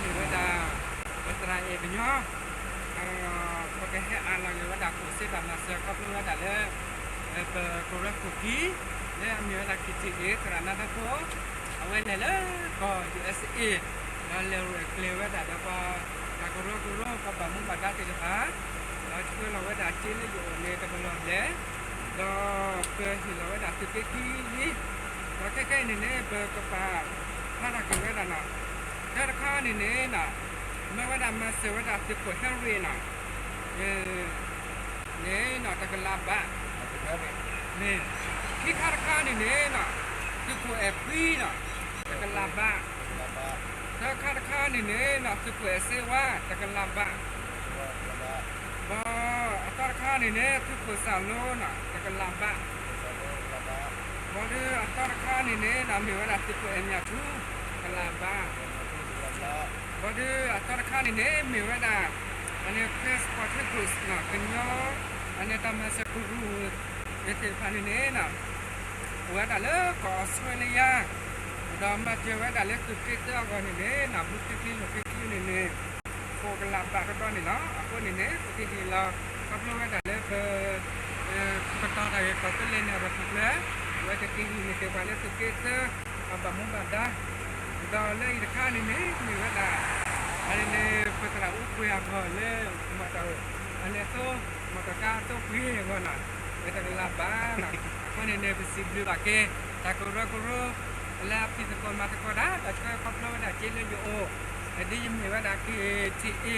မ့ၢ်ဝဲဒၣ် ပသရၣ်အဲၣ်ကညီ ပကဟဲအးလီၤက့ၤဝဲဒၣ် ခိၣ်စ့တၢ်မၤစၢၤခီဖျိဝဲဒၣ်လၢ ပကရၢခိၣ်ခံ လၢအမ့ၢ်ဝဲဒၣ် KTA သရၣ်နါထီဖိ အဝဲလဲၤလၢကီၢ် ယူၣ်အ့းအ့း ဒီးလဲၤရဲၣ်ကျဲၤဝဲဒၣ်ဒီးပှၤ တၢ်ကရၢကရိ ပှၤဘၣ်မူဘၣ်ဒါသ့ၣ်တဖၣ် ဒီးဆှၢလီၤဝဲဒၣ်စ့လၢယအိၣ်န့ၣ် တကလီၢ်ဘျဲၣ် ဒီးပဟ့ၣ်လီၤဝဲဒၣ်သုးက့ခံလံ ဒီးခဲခဲအံၤန့ၣ်န့ၣ် ပကပာ်ဖျါထီၣ်က့ၤဝဲဒၣ်နီၤ တၢတခါန့ၣ်န့ၣ်နီၤ မ့ၢ်ဝဲဒၣ်မၤစၢၤဝဲဒၣ်သုးခိၣ်ဟဲရ့ၣ်နီၤ န့ၣ်နီၤ တကလးဘး ခံခါတခါန့ၣ်န့ၣ်နီၤ သုးခိၣ်အဲၣ်ဖှံနီၤ တကလးဘး သၢခါတခါန့ၣ်န့ၣ်နီၤ သုးခိၣ်အဲၣ်စ့ဝါ တကလးဘး ဘၣ်အသီတခါန့ၣ်န့ၣ် သုးခိၣ်စၢ်လိနီၤ တကလးဘး ဘၣ်ဒီးအသီတခါန့ၣ်န့ၣ်နီၤ မ့ၢ်ဝဲဒၣ်သုးခိၣ်အဲၣ်မၠၣ်ထူ တကလးဘး ဘၣ်ဒီးအသီတခါန့ၣ်န့ၣ် မ့ၢ်ဝဲဒၣ် အန့ၣ် Chris Paul နီၤ ကညီ အန့ၣ်တၢ်မၤစၢၤကရူၢ် သ့ၣ်တဖၣ်န့ၣ်န့ၣ်နီၤ အိၣ်ဝဲဒၣ်လၢကီၢ်အီစထြ့လယါ ဒီးမၤစၢၤဝဲဒၣ်လၢသုးက့သၢအဂီၢ်န့ၣ်န့ၣ်နီၤ ဘူးက့ချံလိာ်က့ချံန့ၣ်န့ၣ် ဃိးကလးဘးကဒီးန့ၣ်လီၤ. အဃိန့ၣ်န့ၣ် ပကဟ့ၣ်လီၤ ခီဖျိဝဲဒၣ်လၢပ ကတီၤတၢ်ဂ့ၢ်ကီၢ်သူလ့ၤန့ၣ် အရၤဖျၢၣ် အဝဲကက့ၤဟံးန့ၢ်က့ၤပှၤလၢသုးက့သၢ ပှၤဘၣ်မူဘၣ်ဒါ ဒီးလၢအံၤတခါန့ၣ်န့ၣ် မ့ၢ်ဝဲဒၣ် အန့ၣ်န့ၣ် ပသရၣ်အူကွံာ်အဂီၢ်လၢ မီၣ်တီၣ် အန့ၣ်အသိ မီၣ်တီၣ်ကါအသိပှ့ၤအဂီၢ်နီၤ ပတကလးဘးနီၤ. အဃိန့ၣ်န့ၣ် ပစံးဘျုးဘၣ်က့ၤ တၢ်ကရၢကရိ လၢအဖံးသကိးမၤသကိးတၢ် တၢ်ဆှၢခီဖျိဝဲဒၣ်စ့လၢယအိၣ် ဒ်ယမ့ၢ်ဝဲဒၣ် KTA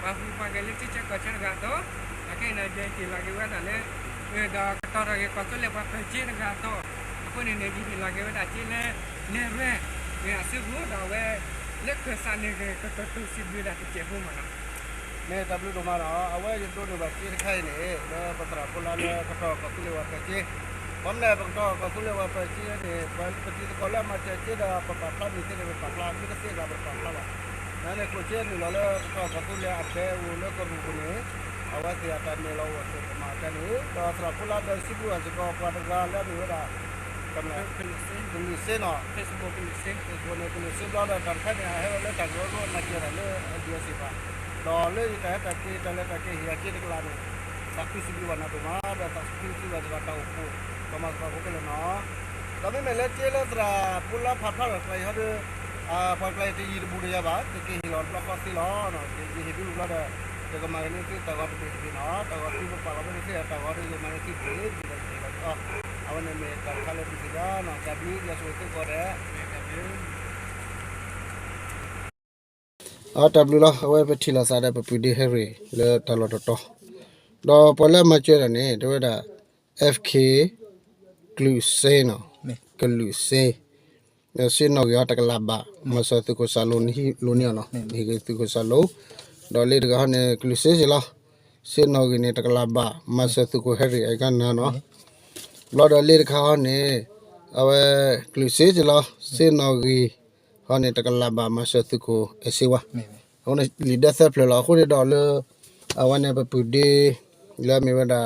ပှၤဟူးပှၤဂဲၤလၢထံဆၢကီၢ်ဆၢတဂၤအသိး အခဲအံၤန့ၣ် ယဟ့ၣ်လီၤက့ၤဝဲဒၣ်လၢ ဒီးကတီၤထီၣ်က့ၤကီၢ်သူလ့ၤပှၤပၢၤစ့တဂၤအသိး အဃိန့ၣ်န့ၣ် ယဟ့ၣ်လီၤက့ၤဝဲဒၣ်စ့လၢ နဲၣ်ရွဲၣ် န့ၣ်အစုပူၤ ဒီးအဝဲ လၢခၢၣ်စးန့ၣ်ဂ့ၤ ကကတိၤစံးဘျုးဒၣ်တစဲးဖိမးနီၤ မ့ၢ်တၢ်ဘျုးဒိၣ်မးနီၤ အဝဲယဒိးန့ၢ်ဘၣ်စ့တခါအံၤန့ၣ် လၢပသရၣ်ဖိလၢလၢကတီၤကီၢ်သူလ့ၤပှၤပၢၤစ့ ဘၣ်မနုၤ ပကတီၤကီၢ်သူလ့ၤပှၤပၢၤစ့န့ၣ် ပပတံၤသကိးလၢအမၤစၢၤစ့ဒီး ပပာ်ဖျါမ့ၢ်သ့န့ၣ် ပပာ်ဖျါ မ့ၢ်တသ့ဘၣ် ပတပာ်ဖျါဘၣ်. နန့ၣ် ကျိၣ်စ့နုာ်လီၤလၢကတီၤကီၢ်သူလ့ၤအဘဲအိၣ်လၢကရူၢ်ပူၤန့ၣ် အဝဲသ့ၣ်အတၢ်နဲၣ်လီၤအိၣ်အသိး ပမၤတၢ်န့ၣ် ဒီးသရၣ်ဖိလၢဒီးစံးဘျုးအီၤစ့ၢ်ကီး ပှၤတဂၤလၢအမ့ၢ်ဝဲဒၣ် ကလုာ်စ့ ကလုာ်စ့နီၤ ကလုာ်စ့ဘျီဒီး တၢ်တခါန့ၣ် အဟဲဝဲလၢတၢ်ကရၢကရိမၤစၢၤတၢ်လၢ အဒုးအစ့ၣ်ပှၤ ဒီးလၢယတၢ်ဟဲတၢ်က့ၤ တၢ်လဲၤတၢ်က့ၤဟ့ၣ်အက့ၤတကလးန့ၣ် သးခုစံးဘျုးဘၣ်နၤဒိၣ်မး ဒီးသးခုစံးဘျုးဘၣ်စ့ၢ်ကီးတၢ်အိၣ်ဖှိၣ် ပှၤမၤသကိးဖိခဲလၢာ်နီၤ ဒီးမ့မ့ၢ်လၢစ့လၢသရၣ်ဖိလၢဖးဖျါထီၣ်တကျါအံၤဟီဒီး ပှၤတကျါအံၤတယံၤတဘူးတယၤဘၣ် ယကဟ့ၣ်လီၤတဘျီဃီသ့လီၤ. ယဟ့ၣ်ဒုးတဘျီဒီး ယကမၤဂ့ၤန့ၢ်သုတၢ်ဂီၤတဘ့ၣ်တဘ့ၣ်နီၤ တၢ်ဂီၤသုပပာ်လီၤဝဲန့ၣ်သ့ၣ်တၢ်ဂီၤဒီး ယမၤန့ၢ်သုတဘ့ၣ်တဘ့ၣ်ဒီး ယကဟ့ၣ်လီၤက့ၤအီၤ အဝဲန့ၣ်မ့ၢ်တၢ်တခါလၢဒုးသ့ၣ်ညါနီၤ တၢ်ဘျုးယွၤဆိၣ်ဂ့ၤသုကိးဂၤဒဲး အတၢ်ဘျုးလီၤ အဝဲပထံၣ်လိာ်သးဒီးပပုၢ်ဒ့ဟဲရ့ၣ်လၢတၢ်လီၢ်တတီၤ ဒီးပှၤလၢအမၤစၢၤတၢ်န့ၣ် တဲဝဲဒၣ် F K ကလုာ်စ့နီၤ ကလုာ်စ့ စ့နီၣ်ဂံၢ်အီၤတကလးဘး မၤစၢၤသုးခိၣ်စၢ်လိၤန့ၣ် ဟံးလိၤန့ၢ်အီၤနီၤ ဟံးက့ၤသုးခိၣ်စၢ်လိၤ ဒီးလၢတဂၤဟီန့ၣ် ကလုာ်စ့စ့ၢ်လီၤ စ့နီၣ်ဂံၢ်န့ၣ်တကလးဘး မၤစၢၤသုးခိၣ်ဟဲရ့ၣ်အကနၤနီၤ ဘျီဒီးလၢတခါဟီန့ၣ် အဝဲ ကလုာ်စ့စ့ၢ်လီၤ စ့နီၣ်ဂံၢ် ဟီန့ၣ် တကလးဘး မၤစၢၤသုးခိၣ်အဲၣ်စ့ဝါ အဃိန့ၣ် လံာ်ဒၢသၢဖျၢၣ်လီၤ အဃိန့ၣ်ဒီးလၢ အဝဲန့ၣ် ပပုၢ်ဒ့ လၢအမ့ၢ်ဝဲဒၣ်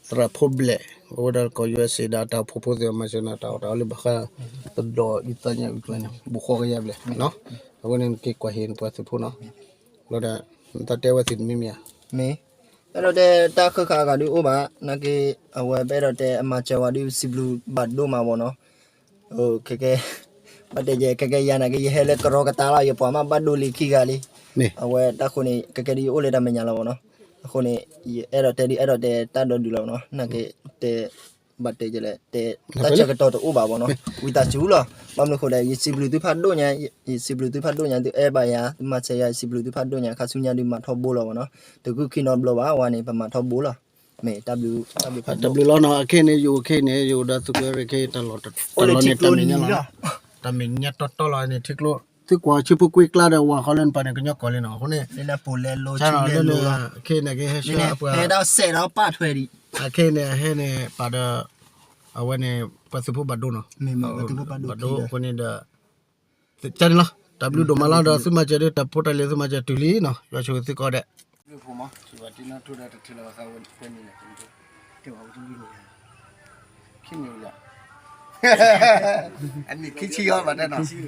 သရၣ်ဖိဘျဲၣ် အိၣ်ဝဲဒၣ်ကီၢ် ယူၣ်အ့းစ့ၣ် ဒီးတၢ်အိၣ်ဖှိၣ်ဖိသ့ၣ်မၤစၢၤနၤ တၢ်အီၣ်တၢ်အီလၢဘၣ်ဃး တဒီးအံသးညါအုၣ်ကျါန့ၣ် ဘူးဃီကယၤဘျဲၣ် အဃိန့ၣ် နက့ၤကွၢ်ဟ့ၣ်နပှၤသုးဖိနီၤ လီၤဒီး နတၢ်တဲဝဲသ့ၣ်တမံၤမံၤဧါ မ့ၢ် အဲၣ်ဒိးတဲတၢ်ဃၢၤဃာ်အဂၤဒုးအိၣ်ဘၣ် နာ်က့ အဝဲပအဲၣ်ဒိးတဲအမၤစၢၤဝဲဒုးစံးဘျုးဘၣ်ဒိၣ်မးဘၣ်နီၤ ခဲကဲ ဘၣ်တဲယဲ ခဲကဲယၤနာ်က့ ယဟဲလၢကရီကတၢၢ်လီၤ ယပှၤမးဘၣ်ဒိလံခံဂၤလံ အဝဲတၢ်ဃိန့ၣ် ခဲကဲဒုးယအိၣ်လၢတၢ်မဲာ်ညါလီၤဘၣ်နီၤ အဃိန့ၣ် ယအဲၣ်ဒိးတဲဒုးအဲၣ်ဒိးတဲတၢ်ဒီဒုးလီၤဘၣ်နီၤ နာ်က့ တဲ ဘၣ်တဲယဲလဲၣ် တဲ တၢ်ဆၢကတီၢ်တအိၣ်ဘၣ်ဘၣ်နီၤ ဝံသးစူၤလီၤ ဘၣ်မနုၤအဃိလဲၣ် ယစံးဘျုးသုဖးဒိၣ်ညါ ယစံးဘျုးသုဖးဒိၣ်ညါ သုအဲၣ်ဘၣ်ယၤ သုမၤစၢၤယၤ ယစံးဘျုးသုဖးဒိၣ်ညါ ခါဆူညါဒုးမၤထီဘိလီၤဘၣ်နီၤ တကုၢ်ခံနီတဘျီဘၣ် အဝဲန့ၣ် ပမၤထီဘိလီၤ မ့ၢ်တၢ်ဘျုး တၢ်ဘျုးလီၤနီၤ အခဲအံၤန့ၣ် ယအိၣ်ခဲအံၤန့ၣ် ယအိၣ်ဒီးသုးခိၣ်အဲၣ်ရ့ၣ်ခဲအံၤ တၢ်လီၢ်တတီၤလီၤန့ၣ် တၢ်မဲာ်ညါလီၤ တၢ်မဲာ်ညါတီတီလီၤန့ၣ် ထံကျိ သုကွၢ်ဆၢဖိကွ့ကျါဒီး ဝၤဃီလၢနပာ်န့ၣ် ကညီကီၢ်လံနီၤ အဃိန့ၣ် လၢနပူၤလဲၤလိၤဆူလဲၤလိၤ ခဲအံၤန့ၣ် ကဟဲဆှၢပှၤ ဟဲဒီးစဲးဒီးပာ်ထွဲဒံး အခဲအံၤန့ၣ် အဟဲန့ၣ် ပာ်ဒီး အဝဲန့ၣ် ပှၤသုးဖိဘၣ်ဒိနီၤ ဘၣ်ဒိအဃိန့ၣ်ဒီး ကန့ၣ်လီၤ တၢ်ဘျုးဒိၣ်မးလီၤဒီး သုမၤစၢၤဒုး တၢ်ဖိတၢ်လံၤသုမၤစၢၤတုၤလံနီၤ ယွၤဆိၣ်ဂ့ၤသုကိးဂၤဒဲး ခံန့ၣ်လၢ အနံၣ်ခံဆံအီၤဘၣ်တဲနီၤ,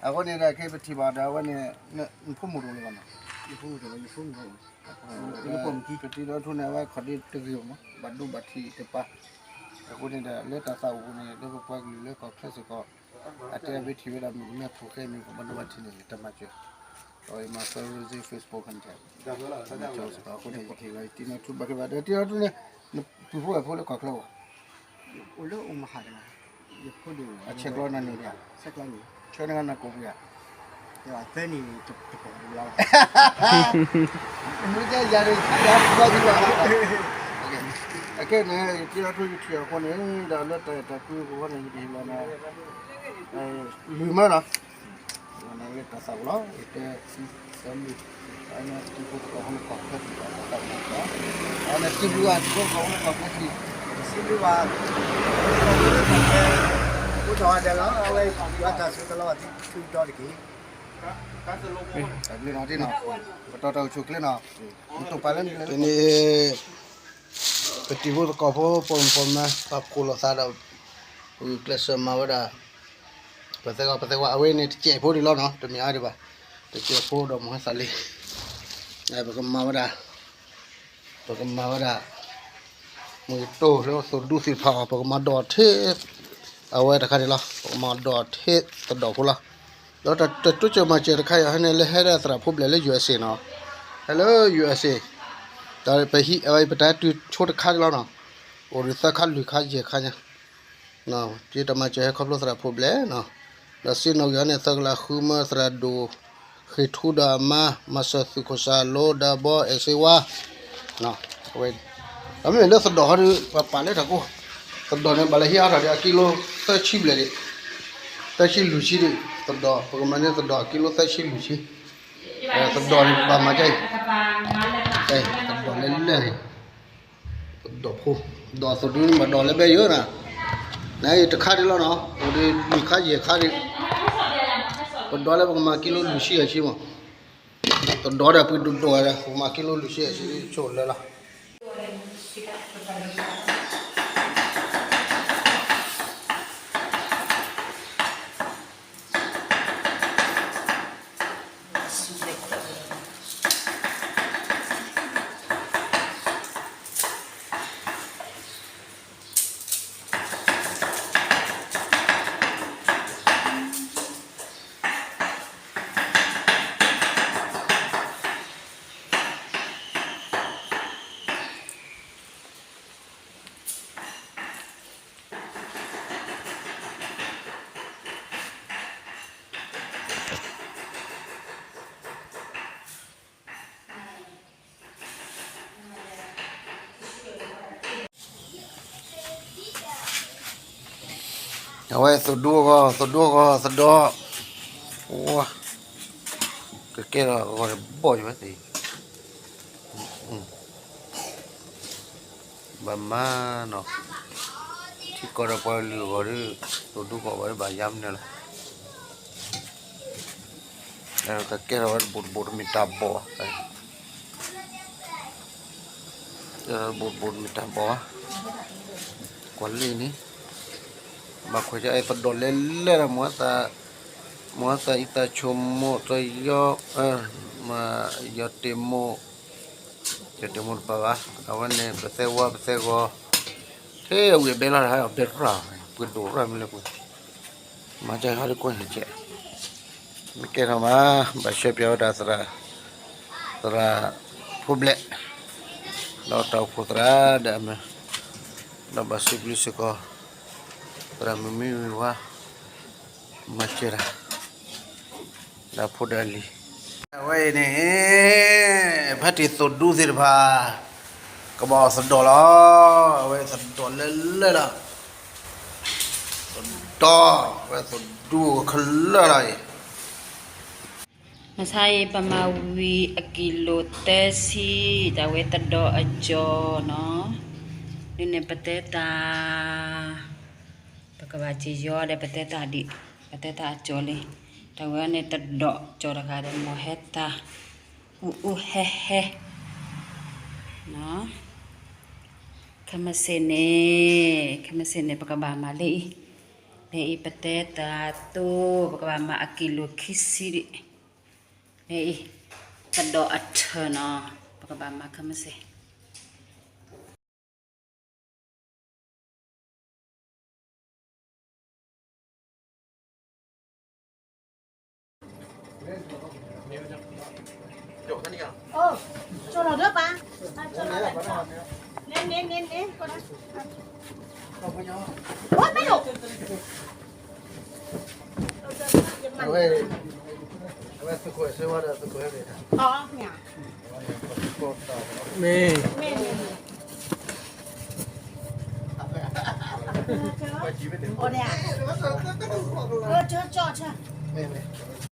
အဃိန့ၣ်ဒီး ခဲပထံၣ်ဘၣ်ဒီး အဝဲန့ၣ် နဖိမုၣ်တအိၣ်လၢၤဘၣ်နီၤ, ပတံၤဒီးထူန့ၣ် အဝဲခီၣ်ဒ့တဂ့ၤမး ဘၣ်ဒိဘၣ်ထံးတပၤ, အဃိန့ၣ်ဒီး လၢတၢ်သးအိၣ်ပူၤန့ၣ် လၢပပှၤကလုာ်လၢကီၢ်ချၢစ့ၢ်ကီး အတဲအဝဲထံၣ်ဝဲဒၣ်မုၣ်ကမဲဖိဃဲန့ၣ် ကဘၣ်ဒိဘၣ်ထံးန့ၣ် တမၤစၢၤ, အဝဲမၤစၢၤ Facebook ခါန့ၣ် တမၤစၢၤစ့ၢ်ကီး အဃိန့ၣ် ယထံၣ်လီၤ ယတံၤနီၢ်ထူဘၣ်က့ၤဘၣ်ဒီး တံၤနီၢ်ထူန့ၣ် နပုၢ်ဖိဝဲၢ်ဖိလၢကီၢ်ချၢဘၣ် အိၣ်လၢအိၣ်မဟါတဂၤ, ယဖိဒိၣ်အဆဲးကျိးနၤန့ၣ်ဒၣ်, ဆဲးကျိးန့ၣ် ဆဲးနဂၤနၤကိးပယၤ, သၢနံၣ်တပီၤတဘျီလီၤ, မ့ၢ်ယၤဒီးယၤတပီၤတဘျီလီၤ, အခဲန့ၣ် ယတံၤနီၢ်ထူယထံၣ်အဃိန့ၣ် ဒီးလၢတၢ်အဲၣ်တၢ်ကွံအဃိန့ၣ် ယကဟ့ၣ်လီၤနၤ လွံၢ်မၢနီၤ လၢတၢ်သးအိၣ်လီၤ ယတဲသၢမုၢ်, အန့ၣ်တံၤဖိသကိးဖိလၢကီၢ်ချၢထံး တၢ်သးအိၣ်လီၤ, အန့ၣ်စံးဘျုးဘၣ်တံၤဖိသကိးဖိလၢကီၢ်ချၢထံး, စံးဘျုးဘၣ် အိၣ်ထီၣ်ဝဲဒၣ်လီၤ အဝဲယွၤတၢ်ဆိၣ်ဂ့ၤလီၤ ထူတီတက့ၢ်, တၢ်ဘျုးနီၤတံၢ်နီၤ, ပတီၢ်တၢ်အိၣ်ဆူၣ်ချ့နီၤ, တပာ်လၢန့ၣ် ပတံၤဖိသကိးဖိ ပိာ်မုၣ်ပိာ်မၢၤ ပာ်ဖှိၣ်လိာ်သးဒီး ပဂုာ်ကျဲးစၢးမၤဝဲဒၣ် ပသဲဝါ ပသဲဝါ အဝဲန့ၣ်တစဲးဖိဒံးလီၤနီၤ, တမ့ၢ်အါဒံးဘၣ်, တစဲးဖိဒီးမ့ၢ်ဟဲသးလံ, ပကမၤဝဲဒၣ်, ပကမၤဝဲဒၣ် မ့ၢ်တိၢ်လၢသိၣ်ဒူသ့ၣ်တဖၣ်အီၤ ပကမၤဒိးထံ အဝဲတခါန့ၣ်လီၤ, ပကမၤဒိးထံသဒီၣ်ဖိလီၤ, ဒီးတတိစၢၤမၤစၢၤတခါအံၤ ဟဲန့ၣ်လၢဟဲဒၣ်သရၣ်ဖိဘျဲၣ်လၢ ယူအက်စ့နီၤ, ဟဲလၢ ယူအက်စ့, ဒီးပဟံး အဝဲပတၢ်တုၤဆိတခါန့ၣ်လီၤနီၤ, အိၣ်ဒံးသၢခါလွံၢ်ခါယဲၢ်ခါညါ က့တၢ်မၤစၢၤဟဲခီဖျိသရၣ်ဖိဘျဲၣ်နီၤ, ဒီးစ့နီၣ်ဂံၢ်အီၤန့ၣ် သၢကလးဃုမၢသရၣ်ဒိၣ် ဃ့ၢ်ထူဒီးအမါ မၤစၢၤသုးခိၣ်စၢ်လိဒီးဘီအဲၣ်စ့ဝါ, အဝဲ, ဒီးမ့မ့ၢ်လၢသဒီၣ်ဟီဒီး ပပာ်လၢတၢ်ကိၢ်, သဒီၣ်န့ၣ် ဘၣ်လၢဟံးအါထီၣ်ဒီးအကံလိ သၢဆံဘျဲၣ်ဒံး, သၢဆံလွံၢ်ဆံဒံး, သဒီၣ် ပကမၤန့ၢ်သဒီၣ်အကံလိသၢဆံလွံၢ်ဆံ, သဒီၣ်န့ၣ် ပဘၣ်မၤဒ်အံၤ, သဒီၣ်လဲၢ်လဲၢ်န့ၣ် ပဒိးဖိ, ဒိးသိၣ်ဒူန့ၣ် မၤဒိးလၢဘဲယိၤနၤ, နအံၤတခါဒံးလီၤနီၤ, အိၣ်ဒံးလွံၢ်ခါယဲၢ်ခါဒံး, ပဒိးလၢပကမၤကံလိလွံၢ်ဆံယဲၢ်ဆံမး, တဒိးဒီးပှ့ၤဒိၣ်ဒိၣ်ဝဲဒီး ပကမၤကံလိလွံၢ်ဆံယဲၢ်ဆံဆိလၢလီၤ. အဝဲသိၣ်ဒူအဂီၢ် သိၣ်ဒူအဂီၢ် သဒီၣ်, ဝါ, ကကဲထီၣ်အဂီၢ်တဘီၣ်ယဝဲသ့ၣ် ဘၣ်မၤနီၤ, ထံကီၢ်ဒီးပှၤကလုာ်အဂီၢ်ဒီး သိၣ်ဒူကီၢ်ဘၣ်ဘၣ်ယါမနုၤလဲၣ်, ကကဲထီၣ်ဝဲတဘိၣ်တဘိၣ်တမ့ၢ်တၢ်ဘီၣ်ဘၣ်, တဘိၣ်တဘိၣ်တမ့ၢ်တၢ်ဘီၣ်ဘၣ်, ကွၢ်လံန့ၣ်, ဘၣ်ခွဲးကအဲၣ်သဒီၣ်လဲၢ်လဲၢ်ဒီး မ့ၢ်သးအံသးဆိကမိၣ် တယီ, ယီၤတ့ၢ်မိၣ်, ယီၤတ့ၢ်မိၣ်တပၤဘၣ်, အဝဲန့ၣ် ပသဲဝါပသဲဂီၤ, ထဲအဝံၣ်အဘဲလီၤ ဟဲအီၤဘဲရၣ်, ပှ့ၤဒိၣ်ရၣ်မ့ၢ်လၢပှ့ၤ, မၤကဟီဒ်ကွၢ်န့ၣ်ကဲ, မ့ၢ်ကဲထီၣ်မး ဘၣ်ဆှၢပၠးဝဲဒၣ်သရၣ်, သရၣ်ဖိဘျဲၣ်, ဒီးတၢ်အိၣ်ဖှိၣ်သရၣ်ဒီးအမ့ၢ်, ဒီးဘၣ်စံးဘျုးစ့ၢ်ကီး, သရၣ်မုၣ်မံဝံၤဝါ, မၤစၢၤတၢ် ဒီဖိဒီလံၤ, အဝဲအံၤန့ၣ်, ဖဲတံၤသိၣ်ဒူသ့ၣ်တဖၣ်, ကဘၣ်အီၣ်သဒီၣ်လီၤ, အဝဲသဒီၣ်လဲၢ်လဲၢ်လီၤ, သဒီၣ်, အဝဲသဒီၣ်ခဲလၢာ်လီၤအံၤ, မဆါအံၤ ပမၤဝံၤအကံလိသၢဆံ, တၢ်ဝဲသဒီၣ်အကၠီၤနီၤ, ဒ်န့ၣ်ပတဲတၢ် ပကဘၣ်စ့ယီၤဒီး ပတဲတၢ်ဒံး, ပတဲတၢ်အကၠီၤလံ, တၢ်ဝဲန့ၣ်တဒီၣ်ကၠီၤတဂၤဒီး မ်ဟဲတၢ် အူအူဟဲဟဲ, ခဲမုၢ်ဆ့ၣ်န့ၣ်, ခဲမုၢ်ဆ့ၣ်န့ၣ် ပကဘၣ်မၤလၢအံၤ, ဖဲအံၤပတဲတၢ်တိၢ် ပကဘၣ်မၤအကံၢ်လိာ်ခံဆံဒံး, ဖဲအံၤ ကဒီးအထၢၣ်နီၤ, ပကဘၣ်မၤခဲမုၢ်ဆ့ၣ် မ့ၢ် မ့ၢ်